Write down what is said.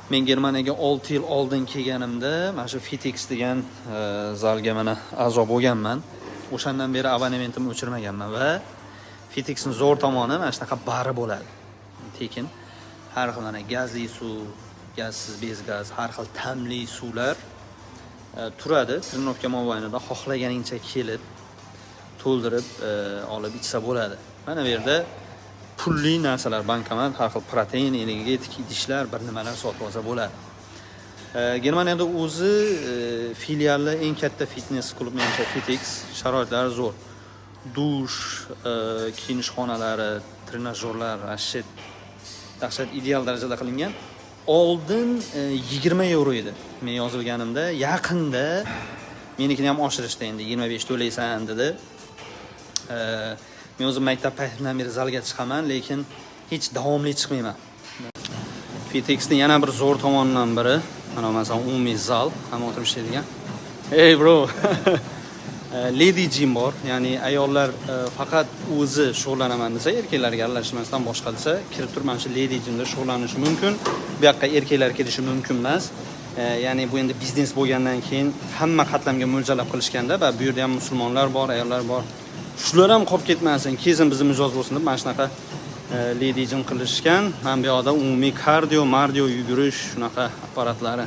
Men Germaniyaga 6 yil oldin kelganimda mana shu Fitx degan zalga mana a'zo bo'lganman. O'shandan beri abonementimni o'chirmaganman va Fitxning zo'r tomoni mana shunaqa bari bo'ladi. Tekin har xil mana gazli suv, gazsiz, bez gaz, har xil ta'mli suvlar turadi. Trenirovka mobaynida xohlaganingcha kelib to'ldirib olib ichsa bo'ladi. Mana bu yerda pulli narsalar, bankomat, har xil protein, energetik idishlar, bir nimalar sotib olsa bo'ladi. Germaniyada o'zi filiali eng katta fitness klub menimcha Fitx, sharoitlari zo'r. Dush, kiyinish xonalari, trenajyorlar, вообще dahshat ideal darajada qilingan. Oldin 20 yevro edi men yozilganimda, yaqinda menikini ham oshirishdi, endi 25 to'laysan dedi. Men o'zim maktab paytimdan beri zalga chiqaman, lekin hech davomli chiqmayman. Fitxning yana bir zo'r tomonidan biri, mana masalan umumiy zal, hamma o'tirib ishlaydigan. Hey bro. Lady gym bor, ya'ni ayollar faqat o'zi shug'ullanaman desa, erkaklarga aralashmasdan boshqa desa, kirib turib mana shu lady gymda shug'ullanishi mumkin. Bu yoqqa erkaklar kelishi mumkin emas. Ya'ni bu endi biznes bo'lgandan keyin hamma qatlamga mo'ljallab qilishganda va bu yerda ham musulmonlar bor, ayollar bor. Shular ham qolib ketmasin, kelsin bizni mijoz bo'lsin deb mana shunaqa lady gym qilishgan. Mana bu yoqda umumiy kardio, mardio, yugurish shunaqa apparatlari.